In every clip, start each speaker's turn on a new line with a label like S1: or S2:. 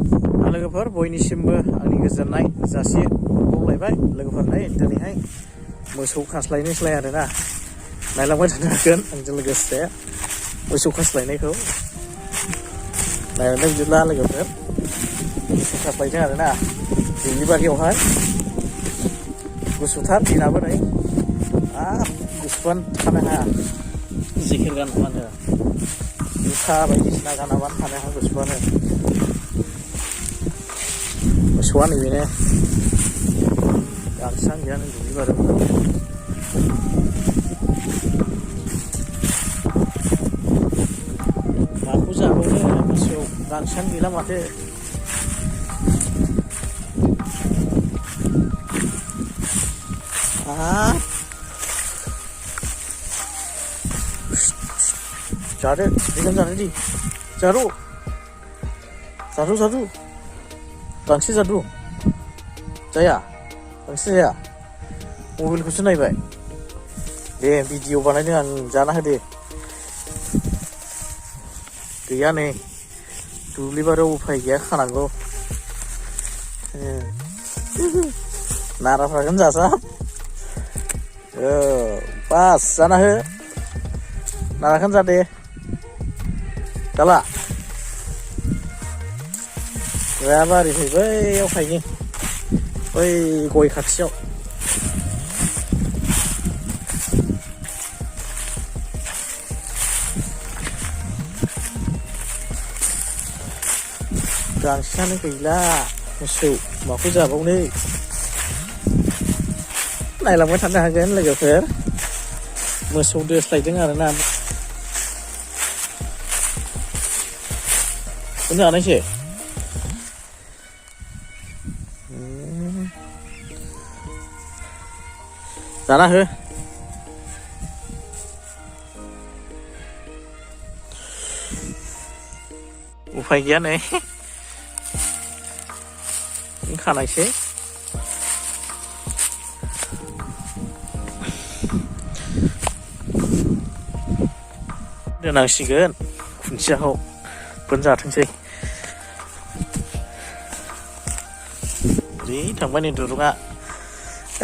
S1: लोगोफोर बयनिसिमबो आंनि गोजोननाय जासि बावलायबाय लोगोफोरनाय दिनैहाय मोसौ खास्लायनोसैलाय आरोना नायलांबाय थानो हागोन आंजों लोगोसे मोसौ खास्लायनायखौ नायनानै बिदिब्ला लोगोफोर मोसौ खास्लायदों आरोना दुब्लि बारियावहाय गुसुथार दिनाबो नै गुसुआनो थानो हाया जेकेट गानाबानो जुथा बायदिसिना गानाबानो थानो हाया गुसुआनो मोसौआ नैबेनो गांसोआनो गैया नै दुब्लि बारियाव माखौ जाबावनो मोसौ गांसोआनो गैला माथो जादो बेखौनो जानो दि जारु जारु जारु गांसो जादु जाया गांसो जाया मबाइलखौसो नायबाय दे भिडिअ बानायदों आं जाना होदे गैया नै दुब्लि बारियाव उफाय गैया खानांगौ नाराफ्राखौनो जासाब बास जाना हो नाराखौनो जादे जाला जायाबा ओरै फै बैयाव खायनि बै गय खाथियाव गांसोआनो गैला मोसौ माखौ जाबावनो नायलांबाय थानो हागोन लोगोफोर मोसौ दोस्लायदों आरोना बेनो हानायसो जाना हो उफाय गैया नै खानायसै दोनांसिगोन खुन्थियाखौ बोनजाथोंसै ओरै थांबाय नै दुरुङा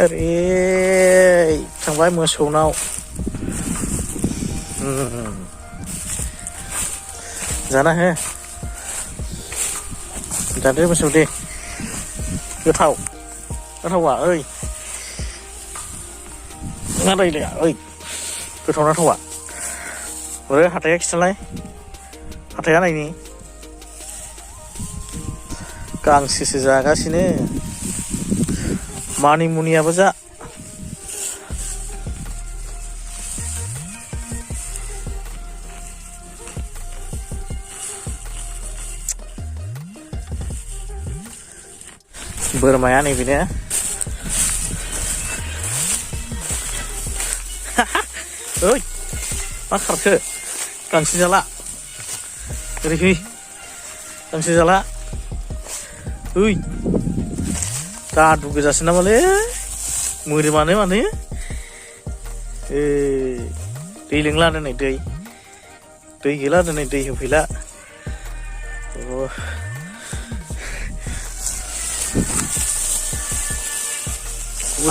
S1: ओरै थांबाय मोसौनाव जाना हो जादो मोसौ दे गोथाव गोथावा ओइ मा रायलाया ओइ गोथावना थावा ओरै हाथाया खिथालाय हाथाया नायनि गांसोसो जागासिनो मानि मुनियाबो जा बोरमाया नैबेनो ओइ मा खारखो गांसो जाला ओरै फै गांसो जाला ओइ गादु गोजासो नामालै मोदोमानो माने दै लोंला दोनै दै गैला दोनै दै होफैला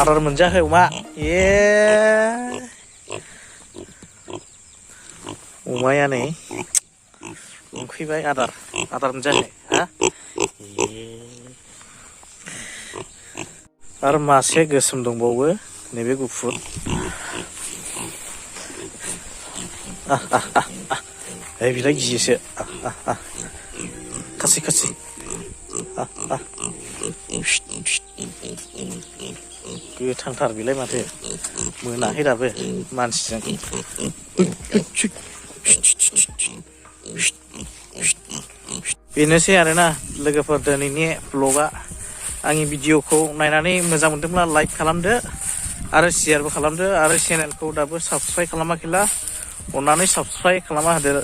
S1: आदार मोनजायाखै अमा अमाया नै उखैबाय आदार मोनजायाखै हा आरो मासे गोसोम दंबावो नैबे गुफुर बिलाय गियोसो खासि गोथांथार बिलाय माथो मोनाखै दाबो मानसिजों बेनोसै आरोना लोगोफोर दिनैनि ब्लगा आंनि भिडिअखौ नायनानै मोजां मोनदोंब्ला लाइक खालामदो आरो शेयारबो खालामदो आरो चेनेलखौ दाबो साबस्क्राइब खालामाखैला अन्नानै साबस्क्राइब खालामना होदो।